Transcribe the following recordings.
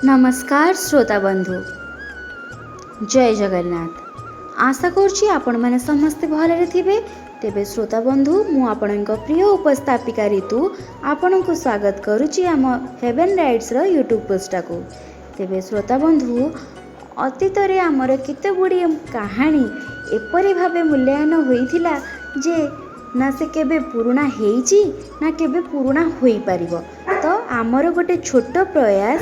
ନମସ୍କାର ଶ୍ରୋତା ବନ୍ଧୁ, ଜୟ ଜଗନ୍ନାଥ। ଆଶା କରୁଛି ଆପଣମାନେ ସମସ୍ତେ ଭଲରେ ଥିବେ। ତେବେ ଶ୍ରୋତା ବନ୍ଧୁ, ମୁଁ ଆପଣଙ୍କ ପ୍ରିୟ ଉପସ୍ଥାପିକା ରିତୁ ଆପଣଙ୍କୁ ସ୍ୱାଗତ କରୁଛି ଆମ ହେଭେନ୍ ରାଇଟ୍ସର ୟୁଟ୍ୟୁବ୍ ପୃଷ୍ଠାକୁ। ତେବେ ଶ୍ରୋତା ବନ୍ଧୁ, ଅତୀତରେ ଆମର କେତେ ଗୁଡ଼ିଏ କାହାଣୀ ଏପରି ଭାବେ ମୂଲ୍ୟାୟନ ହୋଇଥିଲା ଯେ ନା ସେ କେବେ ପୁରୁଣା ହେଇଛି ନା କେବେ ପୁରୁଣା ହୋଇପାରିବ। ତ ଆମର ଗୋଟେ ଛୋଟ ପ୍ରୟାସ,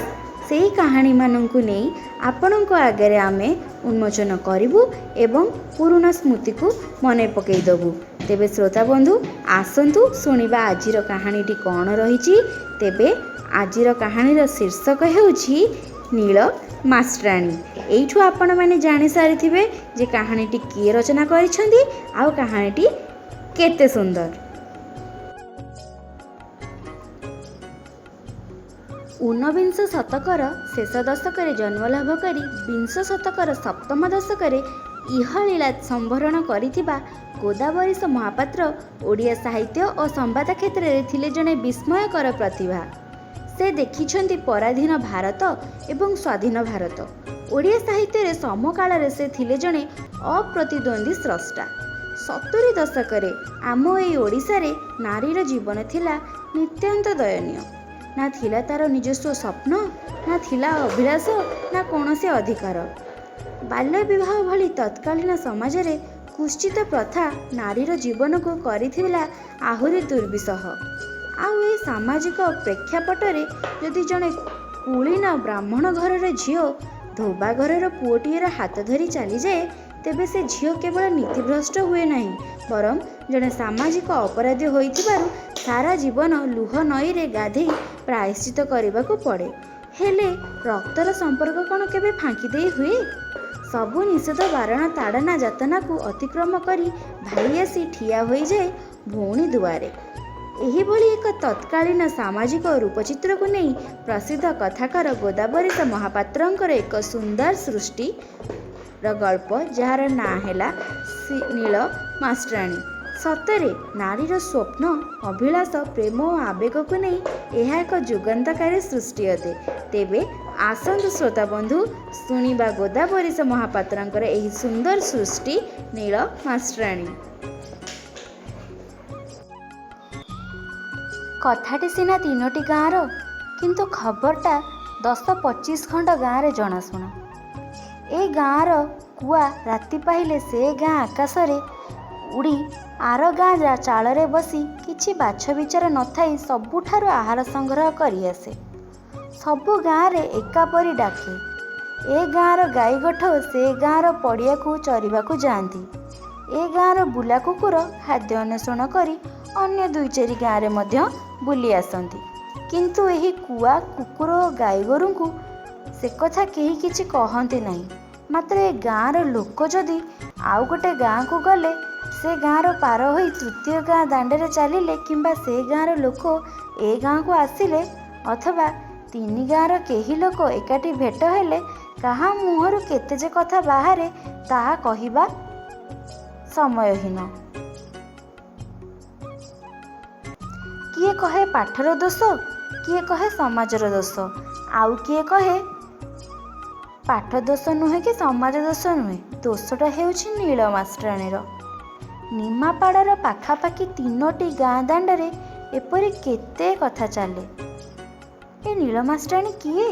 ସେଇ କାହାଣୀମାନଙ୍କୁ ନେଇ ଆପଣଙ୍କ ଆଗରେ ଆମେ ଉନ୍ମୋଚନ କରିବୁ ଏବଂ ପୁରୁଣା ସ୍ମୃତିକୁ ମନେ ପକାଇଦେବୁ। ତେବେ ଶ୍ରୋତା ବନ୍ଧୁ, ଆସନ୍ତୁ ଶୁଣିବା ଆଜିର କାହାଣୀଟି କ'ଣ ରହିଛି। ତେବେ ଆଜିର କାହାଣୀର ଶୀର୍ଷକ ହେଉଛି ନୀଳ ମାଷ୍ଟ୍ରାଣୀ। ଏଇଠୁ ଆପଣମାନେ ଜାଣିସାରିଥିବେ ଯେ କାହାଣୀଟି କିଏ ରଚନା କରିଛନ୍ତି ଆଉ କାହାଣୀଟି କେତେ ସୁନ୍ଦର। ଊନବିଂଶ ଶତକର ଶେଷ ଦଶକରେ ଜନ୍ମଲାଭ କରି ବିଂଶ ଶତକର ସପ୍ତମ ଦଶକରେ ଇହଲୀଳା ସମ୍ଭରଣ କରିଥିବା ଗୋଦାବରୀଶ ମହାପାତ୍ର ଓଡ଼ିଆ ସାହିତ୍ୟ ଓ ସମ୍ବାଦ କ୍ଷେତ୍ରରେ ଥିଲେ ଜଣେ ବିସ୍ମୟକର ପ୍ରତିଭା। ସେ ଦେଖିଛନ୍ତି ପରାଧୀନ ଭାରତ ଏବଂ ସ୍ୱାଧୀନ ଭାରତ। ଓଡ଼ିଆ ସାହିତ୍ୟରେ ସମକାଳରେ ସେ ଥିଲେ ଜଣେ ଅପ୍ରତିଦ୍ୱନ୍ଦ୍ୱୀ ସ୍ରଷ୍ଟା। 70 ଦଶକରେ ଆମ ଏଇ ଓଡ଼ିଶାରେ ନାରୀର ଜୀବନ ଥିଲା ନିତାନ୍ତ ଦୟନୀୟ। ନା ଥିଲା ତା'ର ନିଜସ୍ୱ ସ୍ୱପ୍ନ, ନା ଥିଲା ଅଭିଳାଷ, ନା କୌଣସି ଅଧିକାର। ବାଲ୍ୟ ବିବାହ ଭଳି ତତ୍କାଳୀନ ସମାଜରେ କୁତ୍ସିତ ପ୍ରଥା ନାରୀର ଜୀବନକୁ କରିଥିଲା ଆହୁରି ଦୁର୍ବିସହ। ଆଉ ଏହି ସାମାଜିକ ପ୍ରେକ୍ଷାପଟରେ ଯଦି ଜଣେ କୁଳୀନ ବ୍ରାହ୍ମଣ ଘରର ଝିଅ ଧୋବା ଘରର ପୁଅଟିଏର ହାତ ଧରି ଚାଲିଯାଏ, ତେବେ ସେ ଝିଅ କେବଳ ନୀତିଭ୍ରଷ୍ଟ ହୁଏ ନାହିଁ, ବରଂ ଜଣେ ସାମାଜିକ ଅପରାଧୀ ହୋଇଥିବାରୁ ସାରା ଜୀବନ ଲୁହ ନଈରେ ଗାଧେଇ ପ୍ରାୟଶ୍ଚିତ କରିବାକୁ ପଡ଼େ। ହେଲେ ରକ୍ତର ସମ୍ପର୍କ କ'ଣ କେବେ ଫାଙ୍କି ଦେଇ ହୁଏ? ସବୁ ନିଷେଧ, ବାରଣ, ତାଡ଼ନା, ଯାତନାକୁ ଅତିକ୍ରମ କରି ଭାଇ ଆସି ଠିଆ ହୋଇଯାଏ ଭଉଣୀ ଦୁଆରେ। ଏହିଭଳି ଏକ ତତ୍କାଳୀନ ସାମାଜିକ ରୂପଚିତ୍ରକୁ ନେଇ ପ୍ରସିଦ୍ଧ କଥାକାର ଗୋଦାବରୀଶ ମହାପାତ୍ରଙ୍କର ଏକ ସୁନ୍ଦର ସୃଷ୍ଟିର ଗଳ୍ପ, ଯାହାର ନାଁ ହେଲା ନୀଳ ମାଷ୍ଟ୍ରାଣୀ। ସତରେ ନାରୀର ସ୍ୱପ୍ନ, ଅଭିଳାଷ, ପ୍ରେମ ଓ ଆବେଗକୁ ନେଇ ଏହା ଏକ ଯୁଗାନ୍ତକାରୀ ସୃଷ୍ଟି ଅଟେ। ତେବେ ଆସନ୍ତୁ ଶ୍ରୋତା ବନ୍ଧୁ, ଶୁଣିବା ଗୋଦାବରୀଶ ମହାପାତ୍ରଙ୍କର ଏହି ସୁନ୍ଦର ସୃଷ୍ଟି ନୀଳ ମାଷ୍ଟ୍ରାଣୀ। କଥାଟି ସିନା ତିନୋଟି ଗାଁର, କିନ୍ତୁ ଖବରଟା 10-25 ଖଣ୍ଡ ଗାଁରେ ଜଣାଶୁଣା। ଏ ଗାଁର କୁଆ ରାତି ପାହିଲେ ସେ ଗାଁ ଆକାଶରେ ଉଡ଼ି ଆର ଗାଁ ଚାଳରେ ବସି କିଛି ବାଛବିଚାର ନଥାଇ ସବୁଠାରୁ ଆହାର ସଂଗ୍ରହ କରି ଆସେ। ସବୁ ଗାଁରେ ଏକାପରି ଡାକେ। ଏ ଗାଁର ଗାଈଗୋଠ ସେ ଗାଁର ପଡ଼ିଆକୁ ଚରିବାକୁ ଯାଆନ୍ତି। ଏ ଗାଁର ବୁଲା କୁକୁର ଖାଦ୍ୟ ଅନ୍ୱେଷଣ କରି ଅନ୍ୟ ଦୁଇ ଚାରି ଗାଁରେ ମଧ୍ୟ ବୁଲି ଆସନ୍ତି। କିନ୍ତୁ ଏହି କୁଆ, କୁକୁର ଓ ଗାଈଗୋରୁଙ୍କୁ ସେକଥା କେହି କିଛି କହନ୍ତି ନାହିଁ। ମାତ୍ର ଏ ଗାଁର ଲୋକ ଯଦି ଆଉ ଗୋଟେ ଗାଁକୁ ଗଲେ, ସେ ଗାଁର ପାର ହୋଇ ତୃତୀୟ ଗାଁ ଦାଣ୍ଡରେ ଚାଲିଲେ କିମ୍ବା ସେ ଗାଁର ଲୋକ ଏ ଗାଁକୁ ଆସିଲେ ଅଥବା ତିନି ଗାଁର କେହି ଲୋକ ଏକାଠି ଭେଟ ହେଲେ, କାହା ମୁହଁରୁ କେତେ ଯେ କଥା ବାହାରେ ତାହା କହିବା ସମୟହୀନ। କିଏ କହେ ପାଠର ଦୋଷ, କିଏ କହେ ସମାଜର ଦୋଷ, ଆଉ କିଏ କହେ ପାଠ ଦୋଷ ନୁହେଁ କି ସମାଜ ଦୋଷ ନୁହେଁ, ଦୋଷଟା ହେଉଛି ନୀଳ ମାଷ୍ଟ୍ରାଣୀର। ନିମାପଡ଼ାର ପାଖାପାଖି ତିନୋଟି ଗାଁ ଦାଣ୍ଡରେ ଏପରି କେତେ କଥା ଚାଲେ। ଏ ନୀଳ ମାଷ୍ଟ୍ରାଣୀ କିଏ?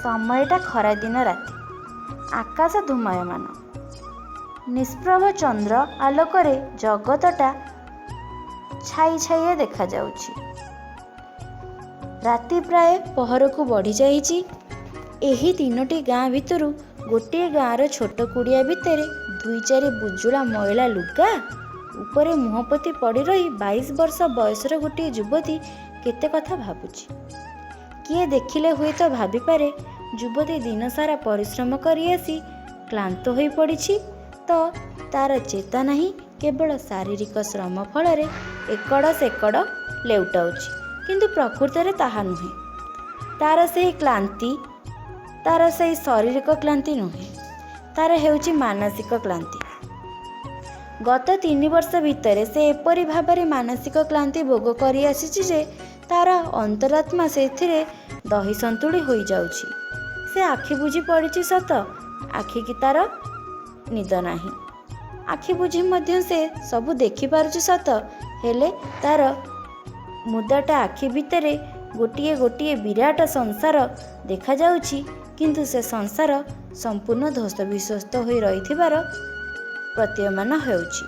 ସମୟଟା ଖରାଦିନ ରାତି। ଆକାଶ ଧୂମାୟମାନ। ନିଷ୍ପ୍ରଭ ଚନ୍ଦ୍ର ଆଲୋକରେ ଜଗତଟା ଛାଇ ଛାଇଆ ଦେଖାଯାଉଛି। ରାତି ପ୍ରାୟ ପହରକୁ ବଢ଼ିଯାଇଛି। ଏହି ତିନୋଟି ଗାଁ ଭିତରୁ ଗୋଟିଏ ଗାଁର ଛୋଟ କୁଡ଼ିଆ ଭିତରେ ଦୁଇ ଚାରି ବୁଜୁଳା ମଇଳା ଲୁଗା ଉପରେ ମୁହଁ ପୋତି ପଡ଼ି ରହି 22 ବର୍ଷ ବୟସର ଗୋଟିଏ ଯୁବତୀ କେତେ କଥା ଭାବୁଛି। କିଏ ଦେଖିଲେ ହୁଏତ ଭାବିପାରେ, ଯୁବତୀ ଦିନସାରା ପରିଶ୍ରମ କରି ଆସି କ୍ଳାନ୍ତ ହୋଇପଡ଼ିଛି ତ ତା'ର ଚେତା ନାହିଁ, କେବଳ ଶାରୀରିକ ଶ୍ରମ ଫଳରେ ଏକଡ଼ ସେକଡ଼ ଲେଉଟାଉଛି। କିନ୍ତୁ ପ୍ରକୃତରେ ତାହା ନୁହେଁ। ତା'ର ସେହି କ୍ଳାନ୍ତି ତା'ର ସେହି ଶାରୀରିକ କ୍ଳାନ୍ତି ନୁହେଁ, ତା'ର ହେଉଛି ମାନସିକ କ୍ଳାନ୍ତି। ଗତ 3 ବର୍ଷ ଭିତରେ ସେ ଏପରି ଭାବରେ ମାନସିକ କ୍ଳାନ୍ତି ଭୋଗ କରିଆସିଛି ଯେ ତା'ର ଅନ୍ତରାତ୍ମା ସେଥିରେ ଦହି ସନ୍ତୁଳି ହୋଇଯାଉଛି। ସେ ଆଖି ବୁଜି ପଡ଼ିଛି ସତ, ଆଖିକି ତା'ର ନିଦ ନାହିଁ। ଆଖି ବୁଜି ମଧ୍ୟ ସେ ସବୁ ଦେଖିପାରୁଛି ସତ, ହେଲେ ତା'ର ମୁଦାଟା ଆଖି ଭିତରେ ଗୋଟିଏ ଗୋଟିଏ ବିରାଟ ସଂସାର ଦେଖାଯାଉଛି, କିନ୍ତୁ ସେ ସଂସାର ସମ୍ପୂର୍ଣ୍ଣ ଧ୍ୱସ୍ତବିଧ୍ୱସ୍ତ ହୋଇ ରହିଥିବାର ପ୍ରତୀୟମାନ ହେଉଛି।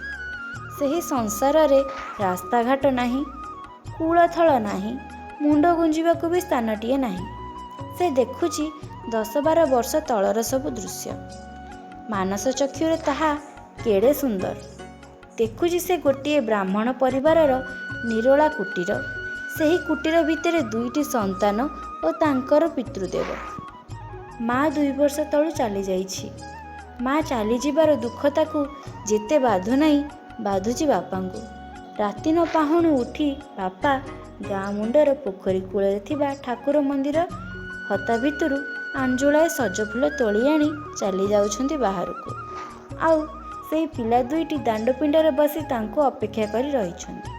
ସେହି ସଂସାରରେ ରାସ୍ତାଘାଟ ନାହିଁ, କୂଳଥଳ ନାହିଁ, ମୁଣ୍ଡ ଗୁଞ୍ଜିବାକୁ ବି ସ୍ଥାନଟିଏ ନାହିଁ। ସେ ଦେଖୁଛି 10-12 ବର୍ଷ ତଳର ସବୁ ଦୃଶ୍ୟ। ମାନସ ଚକ୍ଷୁରେ ତାହା କେଡ଼େ ସୁନ୍ଦର! ଦେଖୁଛି ସେ ଗୋଟିଏ ବ୍ରାହ୍ମଣ ପରିବାରର ନିରୋଳା କୁଟୀର। ସେହି କୁଟୀର ଭିତରେ ଦୁଇଟି ସନ୍ତାନ ଓ ତାଙ୍କର ପିତୃଦେବ। ମା 2 ବର୍ଷ ତଳୁ ଚାଲିଯାଇଛି। ମା ଚାଲିଯିବାର ଦୁଃଖ ତାକୁ ଯେତେ ବାଧୁନାହିଁ, ବାଧୁଛି ବାପାଙ୍କୁ। ରାତି ନ ପାହୁଣୁ ଉଠି ବାପା ଗାଁ ମୁଣ୍ଡର ପୋଖରୀ କୂଳରେ ଥିବା ଠାକୁର ମନ୍ଦିର ହତା ଭିତରୁ ଆଞ୍ଜୁଳାଏ ସଜଫୁଲ ତୋଳି ଆଣି ଚାଲି ଯାଉଛନ୍ତି ବାହାରକୁ। ଆଉ ସେଇ ପିଲା ଦୁଇଟି ଦାଣ୍ଡ ପିଣ୍ଡାରେ ବସି ତାଙ୍କୁ ଅପେକ୍ଷା କରି ରହିଛନ୍ତି।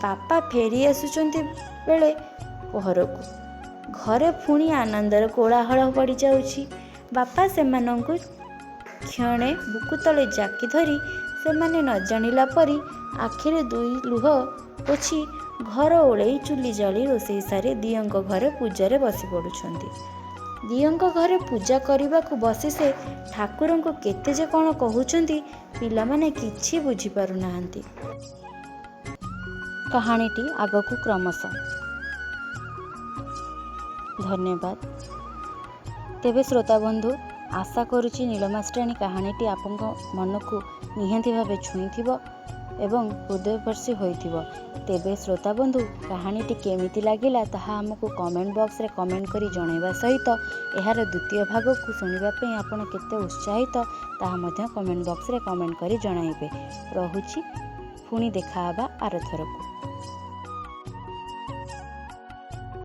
ବାପା ଫେରି ଆସୁଛନ୍ତି ବେଳେ ପହରକୁ। ଘରେ ପୁଣି ଆନନ୍ଦର କୋଳାହଳ ପଡ଼ିଯାଉଛି। ବାପା ସେମାନଙ୍କୁ କ୍ଷଣେ ବୁକୁତଳେ ଜାକି ଧରି ସେମାନେ ନ ଜାଣିଲା ପରି ଆଖିରେ ଦୁଇ ଲୁହ ପୋଛି ଘର ଓଳେଇ ଚୁଲି ଜାଳି ରୋଷେଇ ସାରି ଦିଅଁଙ୍କ ଘରେ ପୂଜାରେ ବସି ପଡ଼ୁଛନ୍ତି। ଦିଅଁଙ୍କ ଘରେ ପୂଜା କରିବାକୁ ବସି ସେ ଠାକୁରଙ୍କୁ କେତେ ଯେ କ'ଣ କହୁଛନ୍ତି, ପିଲାମାନେ କିଛି ବୁଝିପାରୁନାହାନ୍ତି। କାହାଣୀଟି ଆଗକୁ କ୍ରମଶଃ। ଧନ୍ୟବାଦ। ତେବେ ଶ୍ରୋତାବନ୍ଧୁ, ଆଶା କରୁଛି ନୀଳମାଷ୍ଟ୍ରାଣୀ କାହାଣୀଟି ଆପଣଙ୍କ ମନକୁ ନିହାତି ଭାବେ ଛୁଇଁଥିବ ଏବଂ ହୃଦୟସ୍ପର୍ଶୀ ହୋଇଥିବ। ତେବେ ଶ୍ରୋତାବନ୍ଧୁ, କାହାଣୀଟି କେମିତି ଲାଗିଲା ତାହା ଆମକୁ କମେଣ୍ଟ ବକ୍ସରେ କମେଣ୍ଟ କରି ଜଣାଇବା ସହିତ ଏହାର ଦ୍ୱିତୀୟ ଭାଗକୁ ଶୁଣିବା ପାଇଁ ଆପଣ କେତେ ଉତ୍ସାହିତ ତାହା ମଧ୍ୟ କମେଣ୍ଟ ବକ୍ସରେ କମେଣ୍ଟ କରି ଜଣାଇବେ। ରହୁଛି, ପୁଣି ଦେଖାହେବା ଆରଥରକୁ।